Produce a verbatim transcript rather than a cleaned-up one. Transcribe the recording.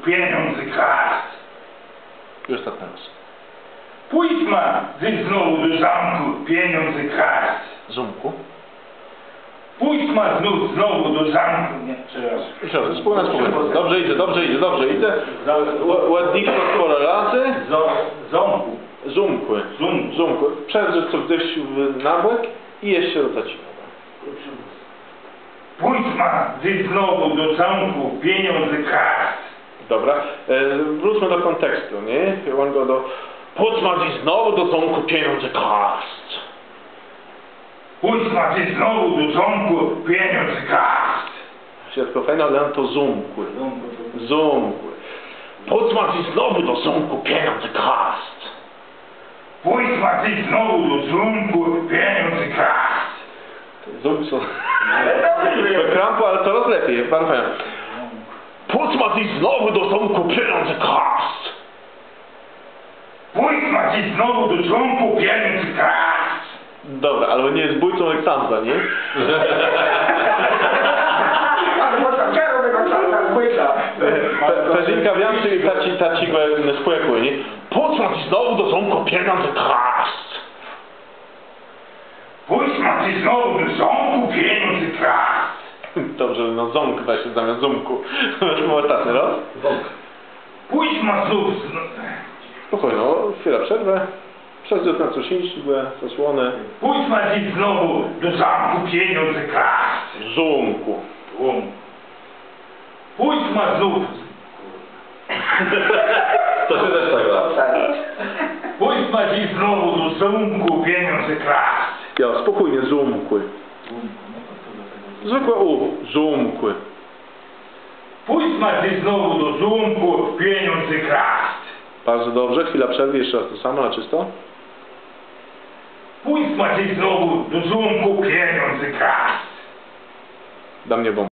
pieniądze kraść. I òstatny rôz. Pójdźma dzys znowù do zómkù, pieniądze kraść. Zómkù. Pójdźma znów, znowù do zómkù. Nié, jeszcze rôz. Jeszcze rôz, spòkójno, spòkójno. Dobrze jidze, dobrze jidze, dobrze jidze. Ła-, ładniészô pôra razy. Zo-, zómkù. Zómkù. Zóm-, zómkù. Przezdrzec to gdzes w, na bòk i jeszcze rôz zaczinómë. Pójdźma dzys znowù do zómkù, pieniądze kraść. Dobra. E, wróćmë do kòntekstu, nié? Òn gôdô: Pójdźma dzys znowù do zómkù, pieniądze kraść. Pójdźma dzys znowù do zómkù, pieniądze kraść. Wszëtkò fejn, ale to zómkù. Zómkù, to zómkù. Pójdźma dzys znowù do zómkù, pieniądze kraść. Pójdźma dzys znowù do zómkù, pieniądze kraść. Zómkù są... Krampa, ale corôz lepi, baro fejn. Pójdźma dzys znowù do zómkù, pieniądze kraść. Pójdźma dzys znowù do zómkù, pieniądze kraść. Dobra, ale nie je zbójcą jak Samsa, nié? Pe-, Perzinka wiãcy i taczi, taczi gò spòkój, nié? Pójdźma dzys znowù do zómkù, pieniądze kraść. Pójdźma dzys znowù do zómkù, pieniądze kraść. Dobrze, no zómk weź zamiast zómkù. Wezmë òstatny rôz. Zómk. Pójdźma znów zno- Spòkójno, chwila przerwë. Przezdrzec na cos jinszégò, cos łony. Pójdźma dzys znowù do zómkù, pieniądze kraść. Zómkù. Zómkù. Pójdźma znów. To sã téż tak dô. Pójdźma dzys znowù do zómkù, pieniądze kraść. Jo, spòkójnie, zómkù. Zwëkłé ù, zómkù. Pójdźma dzys znowù do zómkù, pieniądze kraść. Bardzo dobrze, chwila przerwy, jeszcze raz to samo, na czysto. Pójdźma dzys znowù do zómkù, pieniądze kraść. Dô mie bómb.